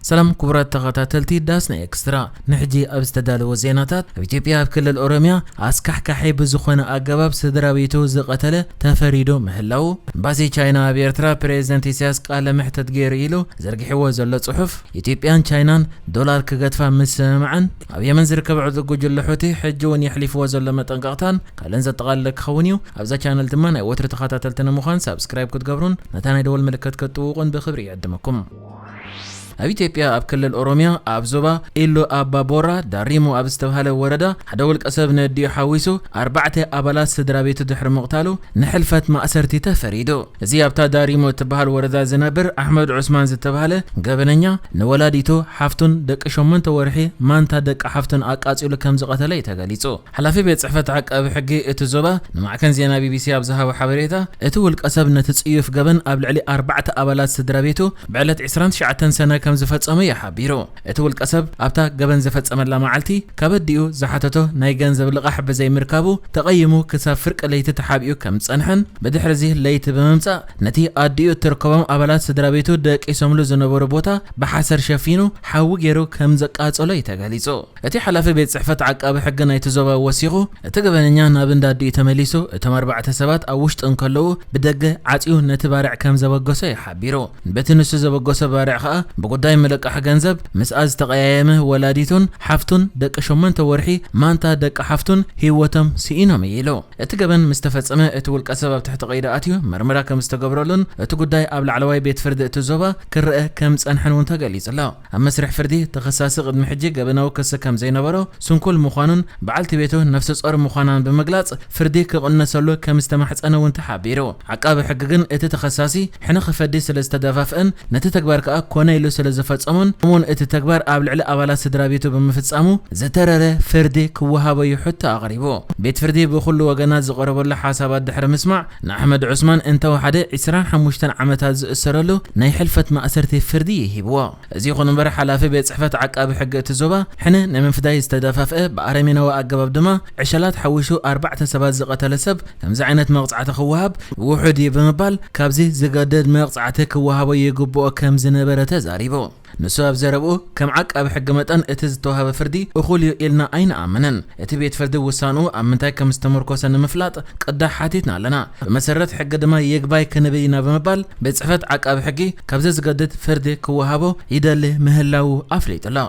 ሰላም ክቡራት ተኸታተልቲ ዳስና ኤክስትራ፣ ንሕጂ ኣብ ዝተዳለወ ዜናታት፣ ኣብ ኢትዮጵያ ኣብ ክልል ኦሮሚያ ኣስካሕካሒ ብዝኾነ ኣገባብ ስድራ ቤቱ ዝቐተለ ተፈሪዱ ምህላው፣ ኤምባሲ ቻይና ኣብ ኤርትራ ፕሬዝደንት ኢሳያስ ቃለ መሕተት ገይሩ ኢሉ ዘርጊሕዎ ዘሎ ጽሑፍ፣ ኢትዮጵያን ቻይናን ዶላር ክገድፋ ምስምማዐን፣ ኣብ የመን ዝርከብ ዕጡቕ ጉጅለ ሑቲ ሕጂ እውን የሕሊፍዎ ዘሎ መጠንቀቕታን ካልእን ዘጠቓለለ ክኸውን እዩ። ኣብዛ ቻነል ድማ ናይ ወትሪ ተኸታተልቲ ንምዃን ሳብስክራይብ ክትገብሩን ነታ ናይ ደወል ምልክት ክትጥውቑን ብኽብሪ ይዕድመኩም። ኣብ ኢትዮጵያ ኣብ ክልል ኦሮሚያ ኣብ ዞባ ኢሉ ኣባቦራ ዳሪሞ ኣብ ዝተባህለ ወረዳ ሓደ ውልቀ ሰብ ነዲኡ ሓዊሱ ኣርባዕተ ኣባላት ስድራ ቤቱ ድሕሪ ምቕታሉ ንሕልፈት ማእሰርቲ ተፈሪዱ። እዚ ኣብታ ዳሪሞ እትበሃል ወረዳ ዝነብር ኣሕመድ ዑስማን ዝተባህለ ገበነኛ ንወላዲቱ ሓፍቱን ደቂ ሸሞንተ ወርሒ ማንታ ደቂ ሓፍቱን ኣቃጺሉ ከም ዝቐተለ እዩ ተገሊጹ። ሓላፊ ቤት ጽሕፈት ዓቃቢ ሕጊ እቲ ዞባ ንማዕከን ዜና ቢቢሲ ኣብ ዝሃቦ ሓበሬታ፣ እቲ ውልቀ ሰብ ነቲ ጽዩፍ ገበን ኣብ ልዕሊ ኣርባዕተ ኣባላት ስድራ ቤቱ ብዕለት ዕስራን ትሽዓተን ሰነ ከም ዝፈጸሞ እዩ ሓቢሩ። እቲ ውልቀ ሰብ ኣብታ ገበን ዝፈጸመላ መዓልቲ ካብ ኣዲኡ ዝሓተቶ ናይ ገንዘብ ልቓሕ ብዘይምርካቡ ተቐይሙ ክሳብ ፍርቂ ለይቲ ተሓቢኡ ከም ዝጸንሐን ብድሕሪ እዚ ለይቲ ብምምጻእ ነቲ ኣዲኡ እትርከቦም ኣባላት ስድራ ቤቱ ደቂሶምሉ ዝነበሩ ቦታ ብሓሰር ሸፊኑ ሓዊ ገይሩ ከም ዘቃጸሎ እዩ ተገሊጹ። እቲ ሓላፊ ቤት ጽሕፈት ዓቃቢ ሕጊ ናይቲ ዞባ ወሲኹ፣ እቲ ገበነኛ ናብ እንዳ ኣዲኡ ተመሊሱ እቶም ኣርባዕተ ሰባት ኣብ ውሽጢ እንከለዉ ብደገ ዓጽዩ ነቲ ባርዕ ከም ዘበገሶ እዩ ሓቢሩ። በቲ ንሱ ዘበገሶ ባርዕ ከኣ ብጉዳይ ምልቃሕ ገንዘብ ምስኣ ዝተቐያየመ ወላዲቱን ሓፍቱን ደቂ ሸሞንተ ወርሒ ማንታ ደቂ ሓፍቱን ህይወቶም ስኢኖም እዩ ኢሉ። እቲ ገበን ምስ ተፈጸመ እቲ ውልቀ ሰብ ኣብ ትሕቲ ቀይዲ ኣትዩ መርመራ ከም ዝተገብረሉን እቲ ጉዳይ ኣብ ላዕለዋይ ቤት ፍርዲ እቲ ዞባ ክረአ ከም ዝጸንሐን እውን ተገሊጹ ኣሎ። ኣብ መስርሕ ፍርዲ ተኸሳሲ ቅድሚ ሕጂ ገበናዊ ክሲ ከም ዘይነበሮ፣ ስንኩል ምዃኑን በዓልቲ ቤቱ ነፍሰ ጾር ምዃናን ብምግላጽ ፍርዲ ክቕነሰሉ ከም ዝተማሕጸነ እውን ተሓቢሩ። ዓቃቢ ሕጊ ግን እቲ ተኸሳሲ ሕነ ክፈዲ ስለ ዝተደፋፍአን ነቲ ተግባር ከኣ ኮነ ኢሉ ስለ ዝፈጸሞን ከምኡውን እቲ ተግባር ኣብ ልዕሊ ኣባላት ስድራ ቤቱ ብምፍጻሙ ዝተረረ ፍርዲ ክወሃቦ እዩ ሕቶ ኣቕሪቡ። ቤት ፍርዲ ብኹሉ ወገናት ዝቐረበሉ ሓሳባት ድሕሪ ምስማዕ ንኣሕመድ ዑስማን እንተወሓደ ዕስራን ሓሙሽተን ዓመታት ዝእሰረሉ ናይ ሕልፈት ማእሰርቲ ፍርዲ ይሂብዎ። እዚ ይኹን እምበር ሓላፊ ቤት ጽሕፈት ዓቃቢ ሕጊ እቲ ዞባ ሕነ ንምፍዳይ ዝተደፋፍአ ብኣረሜናዊ ኣገባብ ድማ ዕሸላት ሓዊሱ ኣርባዕተ ሰባት ዝቐተለ ሰብ ከምዚ ዓይነት መቕጻዕቲ ክወሃብ ውሑድ እዩ ብምባል ካብዚ ዝገድድ መቕጻዕቲ ክወሃቦ ይግብኦ ከም ዝነበረ ተዛሪቡ። ንሱ ኣብ ዘረብኡ ከም ዓቃቢ ሕጊ መጠን እቲ ዝተዋህበ ፍርዲ እኹል እዩ ኢልና ኣይንኣምንን። እቲ ቤት ፍርዲ ውሳንኡ ኣብ ምንታይ ከም ዝተመርኮሰ ንምፍላጥ ቅዳሕ ሓቲትና ኣለና። ብመሰረት ሕጊ ድማ ይግባይ ክንብል ኢና ብምባል ቤት ጽሕፈት ዓቃቢ ሕጊ ካብዚ ዝገድድ ፍርዲ ክወሃቦ ይደሊ ምህላዉ ኣፍሊጡ ኣሎ።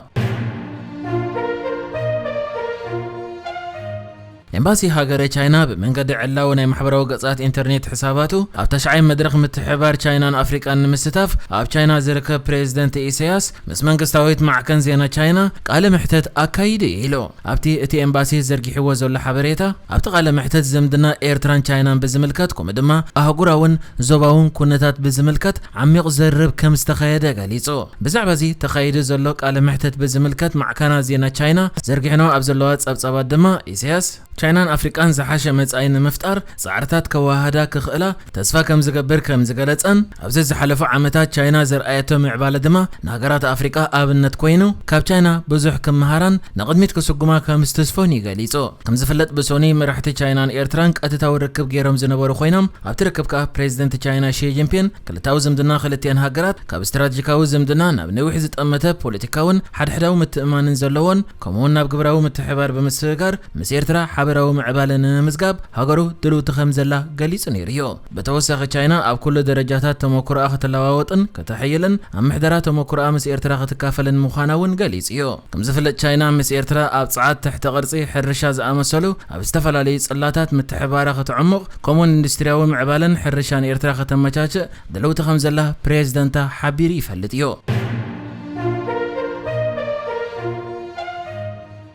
ኤምባሲ ሃገረ ቻይና ብመንገዲ ዕላዊ ናይ ማሕበራዊ ገጻት ኢንተርኔት ሕሳባቱ ኣብ ተሽዓይ መድረኽ ምትሕብባር ቻይናን ኣፍሪቃን ንምስታፍ ኣብ ቻይና ዝርከብ ፕሬዝደንት ኢሳያስ ምስ መንግስታዊት ማዕከን ዜና ቻይና ቃለ መሕተት ኣካይዱ ኢሉ። ኣብቲ እቲ ኤምባሲ ዘርጊሕዎ ዘሎ ሓበሬታ ኣብቲ ቃለ መሕተት ዝምድና ኤርትራን ቻይናን ብዝምልከት ከምኡ ድማ ኣህጉራውን ዞባውን ኩነታት ብዝምልከት ዓሚቕ ዘርብ ከም ዝተኻየደ ገሊጹ። ብዛዕባ እዚ ተኻይዱ ዘሎ ቃለ መሕተት ብዝምልከት ማዕከናት ዜና ቻይና ዘርጊሕንኦ ኣብ ዘለዋ ጸብጻባት ድማ ኢሳያስ ቻይናን ኣፍሪቃን ዝሓሸ መጻኢ ንምፍጣር ጻዕርታት ከወሃዳ ክኽእላ ተስፋ ከም ዝገብር ከም ዝገለጸን ኣብዚ ዝሓለፉ ዓመታት ቻይና ዘርኣየቶ ምዕባለ ድማ ንሃገራት ኣፍሪቃ ኣብነት ኮይኑ ካብ ቻይና ብዙሕ ክመሃራን ንቕድሚት ክስጉማ ከም ዝትስፎን እዩ ገሊጹ። ከም ዝፍለጥ ብሶኒ መራሕቲ ቻይናን ኤርትራን ቀጥታዊ ርክብ ገይሮም ዝነበሩ ኮይኖም ኣብቲ ርክብ ከኣ ፕሬዝደንት ቻይና ሺ ጂንፒን ክልታዊ ዝምድና ክልቲአን ሃገራት ካብ ስትራቴጂካዊ ዝምድና ናብ ነዊሕ ዝጠመተ ፖለቲካውን ሓድሕዳዊ ምትእማንን ዘለዎን ከምኡውን ናብ ግብራዊ ምትሕባር ብምስግጋር ምስ ኤርትራ ሓበራዊ ምዕባለ ንምምዝጋብ ሃገሩ ድልውቲ ከም ዘላ ገሊጹ ነይሩ እዩ። ብተወሳኺ ቻይና ኣብ ኩሉ ደረጃታት ተመኩሮኣ ክትለዋወጥን ከተሐይልን ኣብ ምሕደራ ተመኩሮኣ ምስ ኤርትራ ክትካፈልን ምዃና እውን ገሊጹ እዩ። ከም ዝፍለጥ ቻይና ምስ ኤርትራ ኣብ ጸዓት ትሕተ ቅርጺ ሕርሻ ዝኣመሰሉ ኣብ ዝተፈላለዩ ጽላታት ምትሕባራ ከተዕሙቕ ከምኡውን ኢንዱስትሪያዊ ምዕባለን ሕርሻን ኤርትራ ከተመቻችእ ድልውቲ ከም ዘላ ፕሬዝደንታ ሓቢሩ ይፈልጥ እዩ።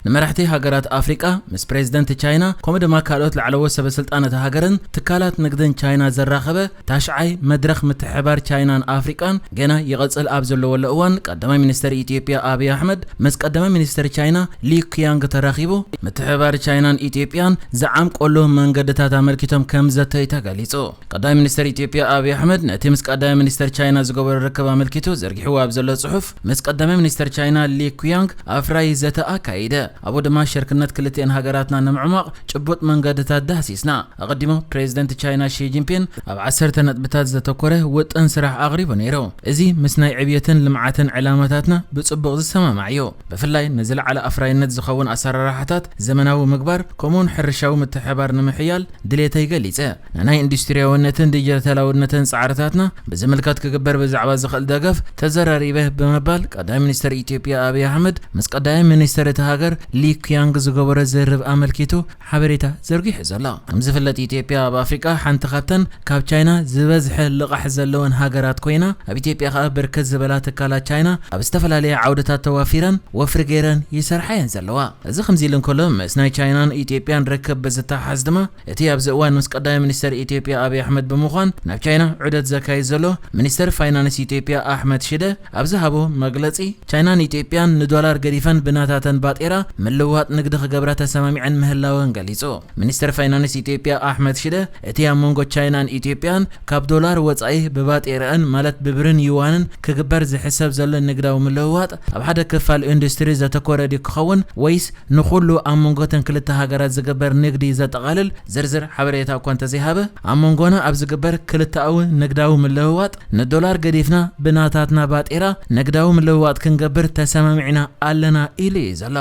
ንመራሕቲ ሃገራት ኣፍሪቃ ምስ ፕሬዝደንት ቻይና ከምኡ ድማ ካልኦት ላዕለዎት ሰበስልጣን እታ ሃገርን ትካላት ንግድን ቻይና ዘራኸበ ታሽዓይ መድረኽ ምትሕባር ቻይናን ኣፍሪቃን ገና ይቐጽል ኣብ ዘለወሉ እዋን ቀዳማይ ሚኒስተር ኢትዮጵያ ኣብይ ኣሕመድ ምስ ቀዳማይ ሚኒስተር ቻይና ሊ ኪያንግ ተራኺቡ ምትሕባር ቻይናን ኢትዮጵያን ዝዓምቆሉ መንገድታት ኣመልኪቶም ከም ዘተዩ ተገሊጹ። ቀዳማይ ሚኒስተር ኢትዮጵያ ኣብይ ኣሕመድ ነቲ ምስ ቀዳማይ ሚኒስተር ቻይና ዝገበሮ ርክብ ኣመልኪቱ ዘርጊሕዎ ኣብ ዘሎ ጽሑፍ ምስ ቀዳማይ ሚኒስተር ቻይና ሊ ኩያንግ ኣፍራዪ ዘተ ኣካይደ። ኣብኡ ድማ ሽርክነት ክልቲኤን ሃገራትና ንምዕማቕ ጭቡጥ መንገድታት ዳህሲስና። ኣቐዲሙ ፕሬዚደንት ቻይና ሺ ጂንፒን ኣብ ዓሰርተ ነጥብታት ዘተኮረ ውጥን ስራሕ ኣቕሪቡ ነይሩ። እዚ ምስ ናይ ዕብየትን ልምዓትን ዕላማታትና ብጽቡቕ ዝሰማማዕ እዩ። ብፍላይ ንዝለዓለ ኣፍራይነት ዝኸውን ኣሰራርሓታት ዘመናዊ ምግባር፣ ከምኡውን ሕርሻዊ ምትሕብባር ንምሕያል ድሌተይ ገሊጸ። ንናይ ኢንዱስትሪያውነትን ዲጂታላውነትን ጻዕርታትና ብዝምልከት ክግበር ብዛዕባ ዝኽእል ደገፍ ተዘራሪበ ብምባል ቀዳማይ ሚኒስተር ኢትዮጵያ ኣብይ ኣሕመድ ምስ ቀዳማይ ሚኒስተር እቲ ሃገር ሊ ኪያንግ ዝገበሮ ዝርርብ ኣመልኪቱ ሓበሬታ ዘርጊሑ ዘሎ። ከም ዝፍለጥ ኢትዮጵያ ኣብ ኣፍሪቃ ሓንቲ ካብተን ካብ ቻይና ዝበዝሐ ልቓሕ ዘለወን ሃገራት ኮይና ኣብ ኢትዮጵያ ከኣ ብርክት ዝበላ ትካላት ቻይና ኣብ ዝተፈላለየ ዓውድታት ተዋፊረን ወፍሪ ገይረን ይሰርሓ እየን ዘለዋ። እዚ ከምዚ ኢሉ እንከሎ ምስ ናይ ቻይናን ኢትዮጵያን ርክብ ብዝተሓዝ ድማ እቲ ኣብዚ እዋን ምስ ቀዳማይ ሚኒስተር ኢትዮጵያ ኣብይ ኣሕመድ ብምዃን ናብ ቻይና ዑደት ዘካይድ ዘሎ ሚኒስተር ፋይናንስ ኢትዮጵያ ኣሕመድ ሽደ ኣብ ዝሃቦ መግለጺ ቻይናን ኢትዮጵያን ንዶላር ገዲፈን ብናታተን ባጤራ ምልውዋጥ ንግዲ ክገብራ ተሰማሚዐን ምህላወን ገሊጹ። ሚኒስተር ፋይናንስ ኢትዮጵያ ኣሕመድ ሽደ እቲ ኣብ መንጎ ቻይናን ኢትዮጵያን ካብ ዶላር ወጻኢ ብባጤራኣን ማለት ብብርን ዩዋንን ክግበር ዝሕሰብ ዘሎ ንግዳዊ ምልውዋጥ ኣብ ሓደ ክፋል ኢንዱስትሪ ዘተኮረ ድዩ ክኸውን ወይስ ንኹሉ ኣብ መንጎ እተን ክልተ ሃገራት ዝግበር ንግዲ ዘጠቓልል ዝርዝር ሓበሬታ እኳ እንተዘይሃበ፣ ኣብ መንጎና ኣብ ዝግበር ክልተኣዊ ንግዳዊ ምልውዋጥ ንዶላር ገዲፍና ብናታትና ባጤራ ንግዳዊ ምልውዋጥ ክንገብር ተሰማሚዕና ኣለና ኢሉ እዩ ዘሎ።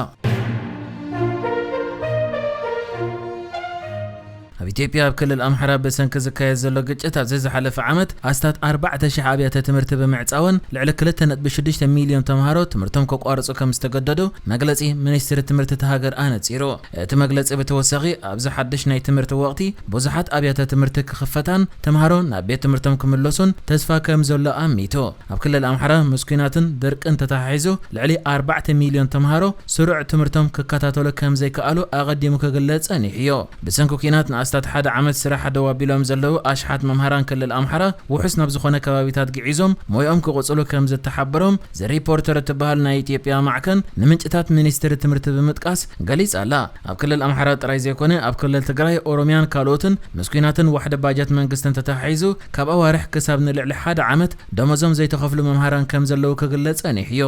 ኣብ ኢትዮጵያ ኣብ ክልል ኣምሓራ ብሰንኪ ዝካየድ ዘሎ ግጭት ኣብዚ ዝሓለፈ ዓመት ኣስታት ኣርባዕተ ሽሕ ኣብያተ ትምህርቲ ብምዕጻወን ልዕሊ ክልተ ነጥቢ ሽዱሽተ ሚልዮን ተምሃሮ ትምህርቶም ከቋርጹ ከም ዝተገደዱ መግለጺ ሚኒስትሪ ትምህርቲ እታ ሃገር ኣነጺሩ። እቲ መግለጺ ብተወሳኺ ኣብዚ ሓድሽ ናይ ትምህርቲ ወቕቲ ብዙሓት ኣብያተ ትምህርቲ ክኽፈታን ተምሃሮ ናብ ቤት ትምህርቶም ክምለሱን ተስፋ ከም ዘሎ ኣሚቱ። ኣብ ክልል ኣምሓራ ምስ ኲናትን ድርቅን ተተሓሒዙ ልዕሊ ኣርባዕተ ሚልዮን ተምሃሮ ስሩዕ ትምህርቶም ክከታተሉ ከም ዘይከኣሉ ኣቐዲሙ ክግለጽ ጸኒሑ እዩ። ብሰንኪ ኲናት ንኣስታት ሓደ ዓመት ስራሕ ደው ኣቢሎም ዘለዉ ኣሽሓት መምሃራን ክልል ኣምሓራ ውሑስ ናብ ዝኾነ ከባቢታት ግዒዞም ሞይኦም ክቕጽሉ ከም ዝተሓበሮም ዘ ሪፖርተር እትበሃል ናይ ኢትዮጵያ ማዕከን ንምንጭታት ሚኒስትሪ ትምህርቲ ብምጥቃስ ገሊጻ ኣላ። ኣብ ክልል ኣምሓራ ጥራይ ዘይኮነ ኣብ ክልል ትግራይ፣ ኦሮሚያን ካልኦትን ምስ ኲናትን ዋሕዲ ባጀት መንግስትን ተተሓሒዙ ካብ ኣዋርሕ ክሳብ ንልዕሊ ሓደ ዓመት ደሞዞም ዘይተኸፍሉ መምሃራን ከም ዘለዉ ክግለጽ ጸኒሑ እዩ።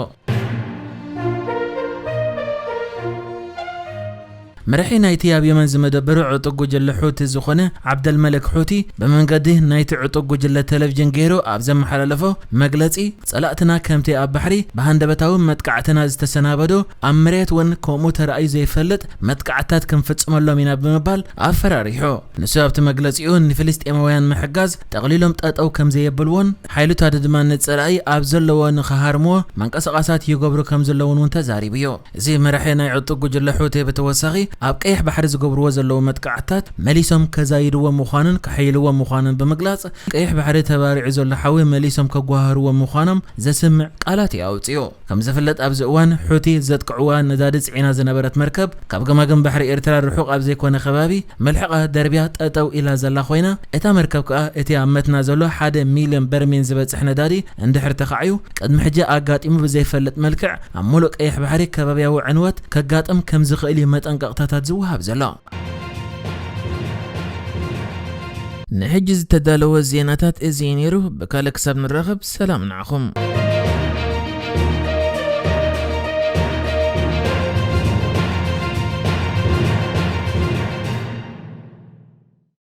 መራሒ ናይቲ ኣብ የመን ዝመደበሩ ዕጡቕ ጉጅለ ሑቲ ዝኾነ ዓብደልመለክ ሑቲ ብመንገዲ ናይቲ ዕጡቕ ጉጅለ ቴሌቪዥን ገይሩ ኣብ ዘመሓላለፎ መግለጺ፣ ጸላእትና ከምቲ ኣብ ባሕሪ ብሃንደበታዊ መጥቃዕትና ዝተሰናበዱ ኣብ መሬት እውን ከምኡ ተራእዩ ዘይፈልጥ መጥቃዕትታት ክንፍጽመሎም ኢና ብምባል ኣፈራሪሑ። ንሱ ኣብቲ መግለጺኡ ንፍልስጤማውያን ምሕጋዝ ጠቕሊሎም ጠጠው ከም ዘየብልዎን ሓይልታቱ ድማ ንጸላኢ ኣብ ዘለዎ ንኽሃርምዎ መንቀሳቐሳት ይገብሩ ከም ዘለውን እውን ተዛሪቡ እዩ። እዚ መራሒ ናይ ዕጡቕ ጉጅለ ሑቲ ብተወሳኺ ኣብ ቀይሕ ባሕሪ ዝገብርዎ ዘለዉ መጥቃዕትታት መሊሶም ከዛይድዎ ምዃኑን ከሐይልዎ ምዃኑን ብምግላጽ ቀይሕ ባሕሪ ተባሪዑ ዘሎ ሓዊ መሊሶም ከጓህርዎ ምዃኖም ዘስምዕ ቃላት እዩ ኣውጺኡ። ከም ዝፍለጥ ኣብዚ እዋን ሑቲ ዘጥቅዕዋ ነዳዲ ጽዒና ዝነበረት መርከብ ካብ ገማግም ባሕሪ ኤርትራ ርሑቕ ኣብ ዘይኮነ ከባቢ መልሕቓ ደርብያ ጠጠው ኢላ ዘላ ኮይና እታ መርከብ ከኣ እቲ ኣብ መትና ዘሎ ሓደ ሚልዮን በርሜን ዝበጽሕ ነዳዲ እንድሕር ተኻዕዩ ቅድሚ ሕጂ ኣጋጢሙ ብዘይፈልጥ መልክዕ ኣብ ሙሉእ ቀይሕ ባሕሪ ከባብያዊ ዕንወት ከጋጥም ከም ዝኽእል እዩ መጠንቀቕታታት ዝወሃብ ዘሎ። ንሕጂ ዝተዳለወ ዜናታት እዚ እዩ ነይሩ። ብካልእ ክሳብ ንራኸብ ሰላም ንዓኹም።